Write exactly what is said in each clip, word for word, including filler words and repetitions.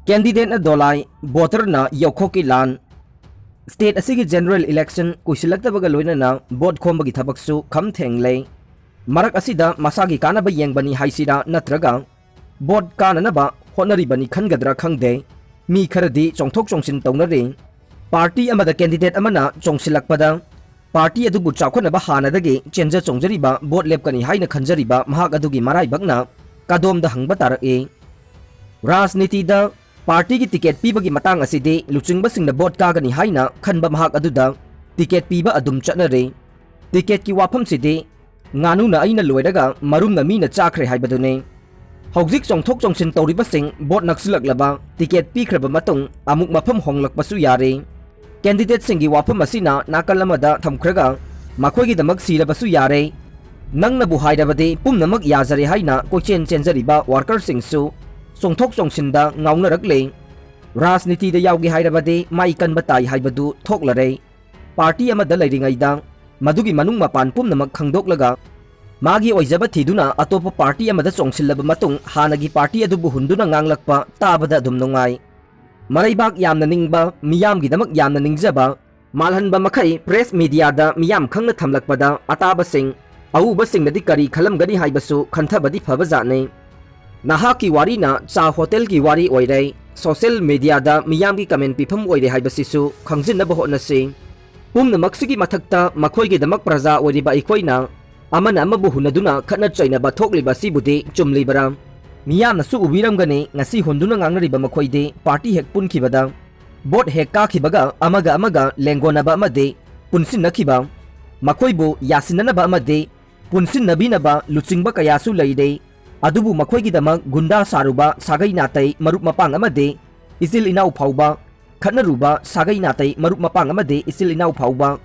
Candidate ꯅ ꯗꯣꯂꯥꯏ, voter ꯅ ꯌꯧꯈꯣꯛꯀꯤ ꯂꯥꯟ꯫ State ꯑꯁꯤꯒꯤ general election ꯀꯨꯏꯁꯤꯜꯂꯛꯇꯕꯒ ꯂꯣꯏꯅꯅ vote ꯈꯣꯝꯕꯒꯤ ꯊꯕꯛꯁꯨ ꯈꯝ ꯊꯦꯡꯂꯦ꯫ ꯃꯔꯛ ꯑꯁꯤꯗ ꯃꯁꯥꯒꯤ ꯀꯥꯟꯅꯕ ꯌꯦꯡꯕꯅꯤ ꯍꯥꯏꯁꯤꯔꯥ ꯅꯠꯇ꯭ꯔꯒ vote ꯀꯥꯅꯅꯕ ꯍꯣꯠꯅꯔꯤꯕꯅꯤ ꯈꯟꯒꯗ꯭ꯔꯥ ꯈꯪꯗꯦ꯫ ꯃꯤ ꯈꯔꯗꯤ ꯆꯣꯡꯊꯣꯛ ꯆꯣꯡꯁꯤꯟ ꯇꯧꯅꯔꯤ꯫ Party ꯑꯃꯗ candidate ꯑꯃꯅ ꯆꯣꯡꯁꯤꯜꯂꯛꯄꯗ party ꯑꯗꯨꯕꯨ ꯆꯥꯎꯈꯠꯅꯕ ꯍꯥꯟꯅꯗꯒꯤ ꯆꯦꯟꯖ ꯆꯣꯡꯖꯔꯤꯕ vote ꯂꯦꯞꯀꯅꯤ ꯍꯥꯏꯅ ꯈꯟꯖꯔꯤꯕ ꯃꯍꯥꯛ ꯑꯗꯨꯒꯤ ꯃꯔꯥꯏꯕꯛꯅ ꯀꯗꯣꯝꯗ ꯍꯪꯕ ꯇꯥꯔꯛꯏ꯫ ꯔꯥꯖꯅꯤꯇꯤꯗ party ꯒꯤ ticket ꯄꯤꯕꯒꯤ ꯃꯇꯥꯡ ꯑꯁꯤꯗꯤ ꯂꯨꯆꯤꯡꯕꯁꯤꯡꯅ vote ꯀꯥꯒꯅꯤ ꯍꯥꯏꯅ ꯈꯟꯕ ꯃꯍꯥꯛ ꯑꯗꯨꯗ ticket ꯄꯤꯕ ꯑꯗꯨꯝ ꯆꯠꯅꯔꯤ꯫ Ticket ꯀꯤ ꯋꯥꯐꯝꯁꯤꯗꯤ ꯉꯥꯅꯨꯅ ꯑꯩꯅ ꯂꯣꯏꯔꯒ ꯃꯔꯨꯝꯅ ꯃꯤꯅ ꯆꯥꯈ꯭ꯔꯦ ꯍꯥꯏꯕꯗꯨꯅꯤ꯫ ꯍꯧꯖꯤꯛ ꯆꯣꯡꯊꯣꯛ ꯆꯣꯡꯁꯤꯟ ꯇꯧꯔꯤꯕꯁꯤꯡ vote ꯅꯛꯁꯤꯜꯂꯛꯂꯕ ticket ꯄꯤꯈ꯭ꯔꯕ ꯃꯇꯨꯡ ꯑꯃꯨꯛ ꯃꯐꯝ ꯍꯣꯡꯂꯛꯄꯁꯨ ꯌꯥꯔꯦ꯫ Candidate ꯁꯤꯡꯒꯤ ꯋꯥꯐꯝ ꯑꯁꯤꯅ ꯅꯥꯀꯜ ꯑꯃꯗ ꯊꯝꯈ꯭ꯔꯒ ꯃꯈꯣꯏꯒꯤꯗꯃꯛ ꯁꯤꯔꯕꯁꯨ ꯌꯥꯔꯦ꯫ ꯅꯪꯅꯕꯨ ꯍꯥꯏꯔꯕꯗꯤ ꯄꯨꯝꯅꯃꯛ ꯌꯥꯖꯔꯦ ꯍꯥꯏꯅ ꯀꯣꯏꯆꯦꯟ ꯆꯦꯟꯖꯔꯤꯕ worker ꯁꯤꯡꯁꯨ ꯆꯣꯡꯊꯣꯛ ꯆꯣꯡꯁꯤꯟꯗ ꯉꯥꯎꯅꯔꯛꯂꯦ꯫ ꯔꯥꯖꯅꯤꯇꯤꯗ ꯌꯥꯎꯒꯦ ꯍꯥꯏꯔꯕꯗꯤ ꯃꯥꯏ ꯀꯟꯕ ꯇꯥꯏ ꯍꯥꯏꯕꯗꯨ ꯊꯣꯛꯂꯔꯦ꯫ Party ꯑꯃꯗ ꯂꯩꯔꯤꯉꯩꯗ ꯃꯗꯨꯒꯤ ꯃꯅꯨꯡ ꯃꯄꯥꯟ ꯄꯨꯝꯅꯃꯛ ꯈꯪꯗꯣꯛꯂꯒ ꯃꯥꯒꯤ ꯑꯣꯏꯖꯕ ꯊꯤꯗꯨꯅ ꯑꯇꯣꯞꯄ party ꯑꯃꯗ ꯆꯣꯡꯁꯤꯜꯂꯕ ꯃꯇꯨꯡ ꯍꯥꯟꯅꯒꯤ party ꯑꯗꯨꯕꯨ ꯍꯨꯟꯗꯨꯅ ꯉꯥꯡꯂꯛꯄ ꯇꯥꯕꯗ ꯑꯗꯨꯝ ꯅꯨꯡꯉꯥꯏ꯫ ꯃꯔꯩꯕꯥꯛ ꯌꯥꯝꯅ ꯅꯤꯡꯕ, ꯃꯤꯌꯥꯝꯒꯤꯗꯃꯛ ꯌꯥꯝꯅ ꯅꯤꯡꯖꯕ, ꯃꯥꯜꯍꯟꯕ ꯃꯈꯩ press media ꯗ ꯃꯤꯌꯥꯝ ꯈꯪꯅ ꯊꯝꯂꯛꯄꯗ ꯑꯇꯥꯕꯁꯤꯡ, ꯑꯎꯕꯁꯤꯡꯅꯗꯤ ꯀꯔꯤ ꯈꯜꯂꯝꯒꯅꯤ ꯍꯥꯏꯕꯁꯨ ꯈꯟꯊꯕꯗꯤ ꯐꯕꯖꯥꯠꯅꯤ꯫ ꯅꯍꯥꯛꯀꯤ ꯋꯥꯔꯤꯅ ꯆꯥ ꯍꯣꯇꯦꯜꯒꯤ ꯋꯥꯔꯤ ꯑꯣꯏꯔꯦ, social media ꯗ ꯃꯤꯌꯥꯝꯒꯤ comment ꯄꯤꯐꯝ ꯑꯣꯏꯔꯦ ꯍꯥꯏꯕꯁꯤꯁꯨ ꯈꯪꯖꯤꯟꯅꯕ ꯍꯣꯠꯅꯁꯤ꯫ ꯄꯨꯝꯅꯃꯛꯁꯤꯒꯤ ꯃꯊꯛꯇ ꯃꯈꯣꯏꯒꯤꯗꯃꯛ ꯄ꯭ꯔꯖꯥ ꯑꯣꯏꯔꯤꯕ ꯑꯩꯈꯣꯏꯅ ꯑꯃꯅ ꯑꯃꯕꯨ ꯍꯨꯟꯅꯗꯨꯅ ꯈꯠꯅ ꯆꯩꯅꯕ ꯊꯣꯛꯂꯤꯕ ꯑꯁꯤꯕꯨꯗꯤ ꯆꯨꯝꯂꯤꯕꯔꯥ? ꯃꯤꯌꯥꯝꯅꯁꯨ ꯎꯕꯤꯔꯝꯒꯅꯤ, ꯉꯁꯤ ꯍꯨꯟꯗꯨꯅ ꯉꯥꯡꯅꯔꯤꯕ ꯃꯈꯣꯏꯗꯤ party ꯍꯦꯛ ꯄꯨꯟꯈꯤꯕꯗ, vote ꯍꯦꯛ ꯀꯥꯈꯤꯕꯒ ꯑꯃꯒ ꯑꯃꯒ ꯂꯦꯡꯒꯣꯟꯅꯕ ꯑꯃꯗꯤ ꯄꯨꯟꯁꯤꯟꯅꯈꯤꯕ, ꯃꯈꯣꯏꯕꯨ ꯌꯥꯁꯤꯟꯅꯅꯕ ꯑꯃꯗꯤ ꯄꯨꯟꯁꯤꯟꯅꯕꯤꯅꯕ ꯂꯨꯆꯤꯡꯕ ꯀꯌꯥꯁꯨ ꯂꯩꯔꯦ꯫ ꯑꯗꯨꯕꯨ ꯃꯈꯣꯏꯒꯤꯗꯃꯛ ꯒꯨꯟꯗꯥ ꯁꯥꯔꯨꯕ ꯁꯥꯒꯩ ꯅꯥꯇꯩ ꯃꯔꯨꯞ ꯃꯄꯥꯡ ꯑꯃꯗꯤ ꯏꯆꯤꯜ ꯏꯅꯥꯎ ꯐꯥꯎꯕ, ꯈꯠꯅꯔꯨꯕ ꯁꯥꯒꯩ ꯅꯥꯇꯩ ꯃꯔꯨꯞ ꯃꯄꯥꯡ ꯑꯃꯗꯤ ꯏꯆꯤꯜ ꯏꯅꯥꯎ ꯐꯥꯎꯕ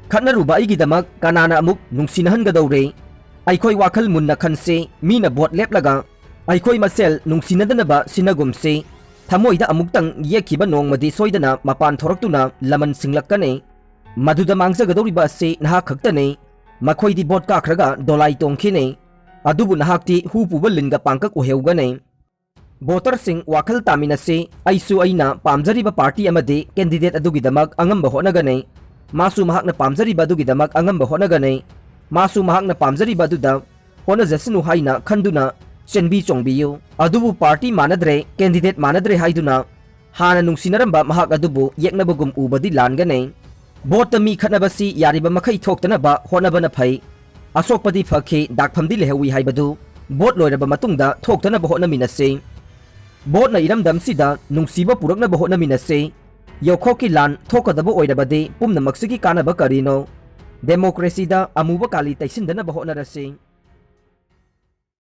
ꯈꯠꯅꯔꯨꯕ ꯑꯩꯒꯤꯗꯃꯛ ꯀꯅꯥꯅ ꯑꯃꯨꯛ ꯅꯨꯡꯁꯤꯅꯍꯟꯒꯗꯧꯔꯦ? ꯑꯩꯈꯣꯏ ꯋꯥꯈꯜ ꯃꯨꯟꯅ ꯈꯟꯁꯤ, ꯃꯤꯅ vote ꯂꯦꯞꯂꯒ ꯑꯩꯈꯣꯏ ꯃꯁꯦꯜ ꯅꯨꯡꯁꯤꯅꯗꯅꯕ ꯁꯤꯟꯅꯒꯨꯝꯁꯤ꯫ ꯊꯃꯣꯏꯗ ꯑꯃꯨꯛꯇꯪ ꯌꯦꯛꯈꯤꯕ ꯅꯣꯡꯃꯗꯤ ꯁꯣꯏꯗꯅ ꯃꯄꯥꯟ ꯊꯣꯔꯛꯇꯨꯅ ꯂꯃꯟ ꯁꯤꯡꯂꯛꯀꯅꯤ꯫ ꯃꯗꯨꯗ ꯃꯥꯡꯖꯒꯗꯧꯔꯤꯕ ꯑꯁꯤ ꯅꯍꯥꯛ ꯈꯛꯇꯅꯤ꯫ ꯃꯈꯣꯏꯗꯤ vote ꯀꯥꯈ꯭ꯔꯒ ꯗꯣꯂꯥꯏ ꯇꯣꯡꯈꯤꯅꯤ꯫ ꯑꯗꯨꯕꯨ ꯅꯍꯥꯛꯇꯤ ꯍꯨ ꯄꯨꯕ ꯂꯤꯟꯒ ꯄꯥꯡꯀꯛ ꯑꯣꯏꯍꯧꯒꯅꯤ꯫ ꯚꯣꯇꯔꯁꯤꯡ ꯋꯥꯈꯜ ꯇꯥꯃꯤꯟꯅꯁꯤ꯫ ꯑꯩꯁꯨ ꯑꯩꯅ ꯄꯥꯝꯖꯔꯤꯕ ꯄꯥꯔꯇꯤ ꯑꯃꯗꯤ ꯀꯦꯟꯗꯤꯗꯦꯠ ꯑꯗꯨꯒꯤꯗꯃꯛ ꯑꯉꯝꯕ ꯍꯣꯠꯅꯒꯅꯤ꯫ ꯃꯥꯁꯨ ꯃꯍꯥꯛꯅ ꯄꯥꯝꯖꯔꯤꯕ ꯑꯗꯨꯒꯤꯗꯃꯛ ꯑꯉꯝꯕ ꯍꯣꯠꯅꯒꯅꯤ꯫ ꯃꯥꯁꯨ ꯃꯍꯥꯛꯅ ꯄꯥꯝꯖꯔꯤꯕ ꯑꯗꯨꯗ ꯍꯣꯠꯅꯖꯁꯅꯨ ꯍꯥꯏꯅ ꯈꯟꯗꯨꯅ ꯆꯦꯟꯕꯤ ꯆꯣꯡꯕꯤꯌꯨ꯫ ꯑꯗꯨꯕꯨ ꯄꯥꯔꯇꯤ ꯃꯥꯟꯅꯗ꯭ꯔꯦ, ꯀꯦꯟꯗꯤꯗꯦꯠ ꯃꯥꯟꯅꯗ꯭ꯔꯦ ꯍꯥꯏꯗꯨꯅ ꯍꯥꯟꯅ ꯅꯨꯡꯁꯤꯅꯔꯝꯕ ꯃꯍꯥꯛ ꯑꯗꯨꯕꯨ ꯌꯦꯛꯅꯕꯒꯨꯝ ꯎꯕꯗꯤ ꯂꯥꯟꯒꯅꯤ꯫ ꯚꯣꯠꯇ ꯃꯤ ꯈꯠꯅꯕꯁꯤ ꯌꯥꯔꯤꯕ ꯃꯈꯩ ꯊꯣꯛꯇꯅꯕ ꯍꯣꯠꯅꯕꯅ ꯐꯩ꯫ ꯑꯁꯣꯛꯄꯗꯤ ꯐꯈꯤ, ꯗꯥꯛꯐꯝꯗꯤ ꯂꯩꯍꯧꯋꯤ ꯍꯥꯏꯕꯗꯨ ꯚꯣꯠ ꯂꯣꯏꯔꯕ ꯃꯇꯨꯡꯗ ꯊꯣꯛꯇꯅꯕ ꯍꯣꯠꯅꯃꯤꯟꯅꯁꯤ꯫ ꯚꯣꯠꯅ ꯏꯔꯝꯗꯝꯁꯤꯗ ꯅꯨꯡꯁꯤꯕ ꯄꯨꯔꯛꯅꯕ ꯍꯣꯠꯅꯃꯤꯟꯅꯁꯤ꯫ ꯌꯧꯈꯣꯛꯀꯤ ꯂꯥꯟ ꯊꯣꯛꯀꯗꯕ ꯑꯣꯏꯔꯕꯗꯤ ꯄꯨꯝꯅꯃꯛꯁꯤꯒꯤ ꯀꯥꯟꯅꯕ ꯀꯔꯤꯅꯣ? ꯗꯦꯃꯣꯀ꯭ꯔꯦꯁꯤꯗ ꯑꯃꯨꯕ ꯀꯥꯂꯤ ꯇꯩꯁꯤꯟꯗꯅꯕ ꯍꯣꯠꯅꯔꯁꯤ꯫